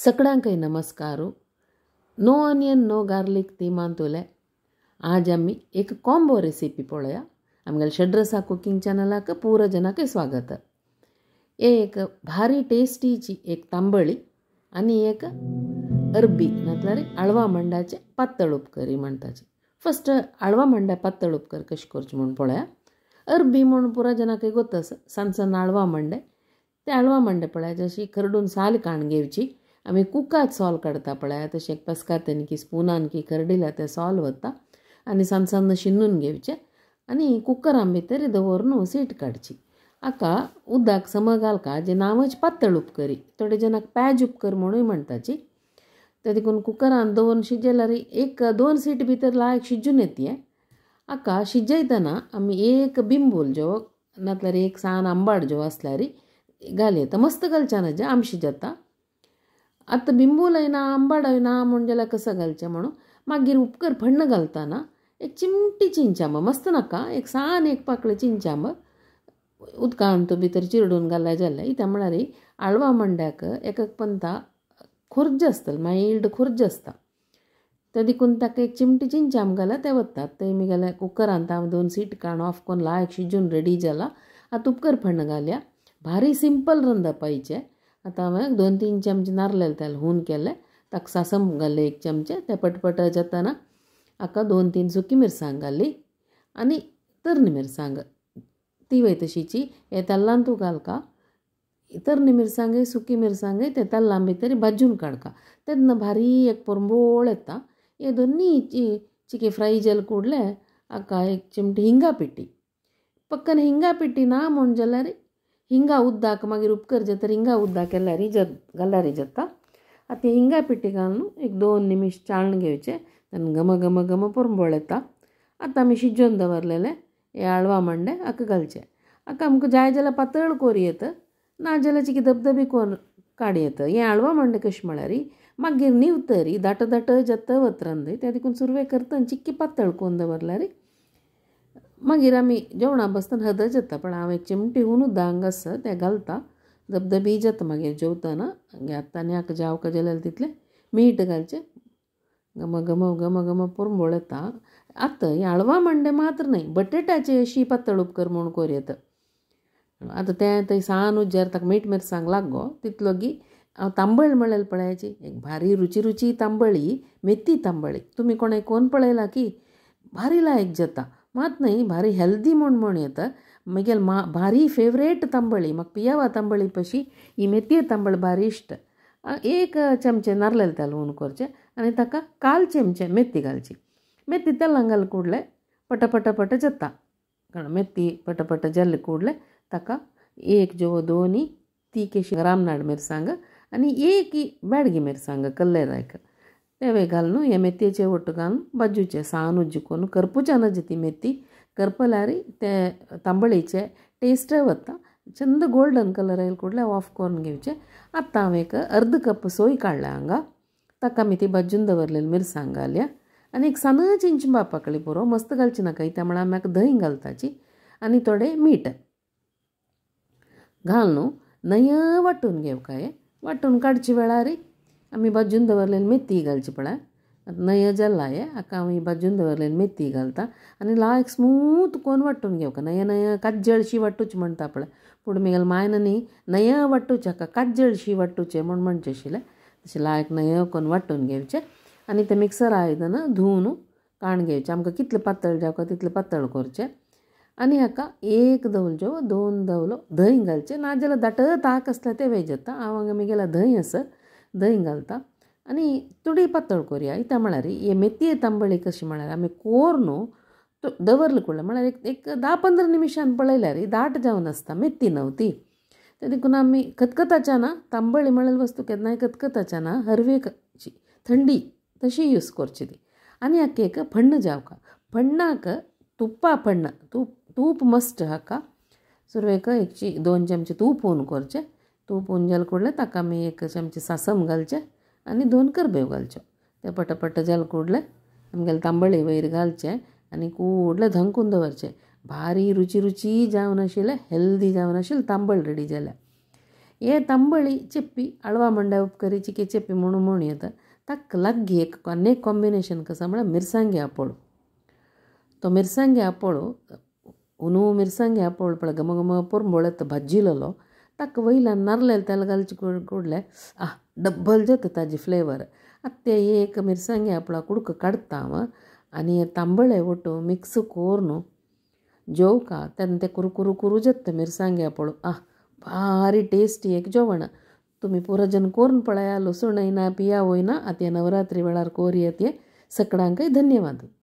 सगळ्यांकय नमस्कार. No onion no garlic तिमांतुले आज आमी एक कॉम्बो रेसिपी पळोवया. आमगेले षड्रसा कुकिंग चॅनलाक पूरा जनाकय स्वागत. एक भारी टेस्टीची एक तांबळी आनी एक अरबी नातल्यार आळवा मंडाचे पातळ उपकरी म्हणटाचे. फस्ट आळवा मंडा पातळ उपकर कशें करचें म्हूण पळोवया. अरबी म्हूण पुरा जनाकय गोत आसा, सान सान आळवा मंडे. ते आळवा मंडे पळया जशी खरडून साल काण घेवची. आमी कुकात सोल काडटा पळया तशें एक पस्कातेन की स्पुनान की खरडिल्या तें सोल वता आनी सान सान शिनून घेवचें आनी कुकरान भितर दवरून सीट काडची. हाका उदक सम घालका जे नांवच पातळ उपकरी, थोडे जणांक पॅज उपकर म्हणूय म्हणटाची. ते देखून कुकरान दवरून शिजयल्यार एक दोन सीट भितर लायक शिजून येता. हाका शिजयतना आमी एक बिंबूल जो नातल्यार एक सान आंबाड जो आसल्यार घालयता, मस्त घालच्या ना जे आमशी जाता. आतां बिंबूल ना आंबाड ना म्हूण जाल्यार कसो घालचें म्हणून मागीर उपकर फण्ण घालतना एक चिमटी चिंचांब, मस्त नाका, एक सान एक पाकळी चिंचांब उदकांत भितर चिरडून घाल्यार जालें. इत्या म्हळ्यार आळवा मंड्याक एक एक पंता खुर्ज आसतले, मायल्ड खुर्ज आसता, ते देखून ताका एक चिमटी चिंचांब घाल्यार ते वतात. ते मुगेल्या कुकरांत हांव दोन सीट काण ऑफ करून लायक शिजून रेडी जाला. आतां उपकर फण्ण घालया. भारी सिंपल रंदपाचें. आतां हांवें 2-3 चमचे नारलेले तेल हून केलें, ताका सासम घालें 1 चमचे, ते पटपट जातना हाका 2-3 सुकी मिरसांग घाली आनी तरणी मिरसांग ती तशीची हे तेलान तूं घालका. तरणी मिरसांगय सुकी मिरसांगय ते तेलान भितर भाजून काडका, तेन्ना भारी एक परंबोळ येता. हे दोन्ही चिके फ्राय जाले कुडले हाका एक चिमटी हिंगा पिठी, पक्कन हिंगा पिठी ना म्हूण जाल्यार हिंगा उद्दाक मागीर उपकर जाता, हिंगा उद्दाक केल्यार घाल्यार जाता. आतां हिंगा पिठी घालून एक 2 निमिश चाळण घेवचें, तेन्ना घम घम घम परंबोळ येता. आतां आमी शिजोवन दवरलेले हे आळवा मंडे हाका घालचे. हाका आमकां जाय जाल्यार पातळ कोरी येता, ना जाल्यार चिकी धबधबी कोर काड येता. हें आळवा मंडे कशें म्हळ्यार मागीर निवतरी दाट दाट जाता वतरंदय, त्या देखून सुरवेक करतना चिक्की पातळ कोन्न दवरल्यार मागीर आमी जेवणा बसतना हद जाता. पण हांव एक चिमटी हुनूच दांग आसा तें घालता, धबधबी जाता मागीर जेवतना. आतां आनी हाका जावका जाल्यार तितलें मीठ घालचें, घम घम घम घम परंबोळ येता. आतां हें आळवा मंडे मात्र न्हय, बटेटाची अशी पातळ उपकर म्हूण कोर येता. आतां तें थंय सान उज्यार ताका मीठ मिरसांग लागो तितलो गी हांव तांबळ म्हळ्यार पळयाची एक भारी रुची रुची तांबळी, मेथी तांबळी. तुमी कोणें कोण पळयला की भारी लायक जाता, मात न्हय भारी हेल्दी म्हूण म्हण येता. म्हगेल भारी फेवरेट तांबळी, म्हाका पियावा तांबळी पशी ही मेथी तांबळ भारी इश्ट. 1 चमचे नारलेले तेल हून करचें आनी ताका 1/4 चमचे मेथी घालची. मेथी तेलान घाल कुडले पटपट पट जाता, कारण मेथी पटपट जाल्ले कुडले ताका 1 जो 2 तीखेशी रामनाड मिरसांग आनी 1 बेडगी मिरसांग कल्लेरायक तेवे घालून हे मेथयेचे ओट्ट घालून बाजूचे सान उज्ज करून करपुच्या नज ती मेथी करपल्यार ते तांबळीचे टेस्ट वता. Chand golden colour I'll Kudle of करून घेवचे. आतां हांवें एक 1/2 कप सोय काडल्या हांगा, ताका आमी ती भाजून दवरलेली मिरसांग घालया आनी एक सान चिंचबा पाकळी पुरो, मस्त घालची नाका, त्या म्हळ्यार आमी दही घालताची आनी थोडें मीठ घालून नय वांटून घेवका. हें वांटून काडचे वेळार आमी भाजून दवरलेली मेथी घालची पळय. आतां नय जाला हें, हाका आमी भाजून दवरलेली मेथी घालता आनी लायक स्मूथ कोन वांटून घेवका. नय नय काज्जळशी वांटूची म्हणटा पळय, पूण म्हगेल्या मायन न्ही नय वांटूचे, हाका काज्जळशी वांटूचें म्हूण म्हणचें आशिल्लें. तशें लायक नय कोन वांटून घेवचें आनी तें मिक्सर आयदन धुवन काण घेवचें. आमकां कितलें पातळ जावका तितलें पातळ करचें आनी हाका 1 दवलो जो 2 दवलो धंय घालचें, नाजाल्यार दाट ताक आसल्यार तें वेज जाता. हांव हांगा म्हगेल्या धंय आसा, धंय घालता आनी थोडी पातळ कोरया. इत्या म्हळ्यार हे मेथये तांबळी कशी म्हळ्यार आमी कोर न्हू दवरले कुडले म्हळ्यार एक 10-15 निमिशान पळयल्यार दाट जावन आसता मेथी न्हू ती, ते देखून आमी खतखताच्या ना तांबळी म्हळ्यार वस्तू केन्नाय खतखताच्या ना, हरवे थंडी तशी यूज करची ती. आनी हाका एक फण्ण जावका, फण्णाक तुप्पा फण्ण, तूप मस्ट. हाका सुरवेक 1-2 चमचे तूप हून करचें. तूप हून जालें कुडलें ताका आमी 1 चमचे सासम घालचें आनी 2 करबेव घालच्यो. ते पटपट जालें कुडलें आमगेले तांबळी वयर घालचें आनी कुडलें धंकून दवरचें. भारी रुची रुची जावन आशिल्लें, हेल्दी जावन आशिल्लें तांबळ रेडी जाल्या. हे तांबळी चेप्पी आळवा मंड्या उपकरी चिके चेप्पी म्हणून म्हणू येता. ताका लागीं एक आनी एक कॉम्बिनेशन कसा म्हळ्यार मिरसांगे आपोळ. तो मिरसांगे आपोळ उनू मिरसांगे आपोळ पळय घमघम पोरंबोळत भाजिलेलो ताका वयल्यान नारलेले तेल घालचे कुडले आ डब्बल जाता ताजी फ्लेवर. आतां ते एक मिरसांगे आपोळा कुडको काडटा हांव आनी तांबळे ओटू मिक्स करून जेवका तेन्ना ते कुरू कुरू जाता मिरसांगे आपोळ. आ भारी टेस्टी एक जेवण. तुमी पुरो जन करून पळया, लसूण येना पिया वयना. आतां नवरात्री वेळार कोरया ते. सगळ्यांकय धन्यवाद.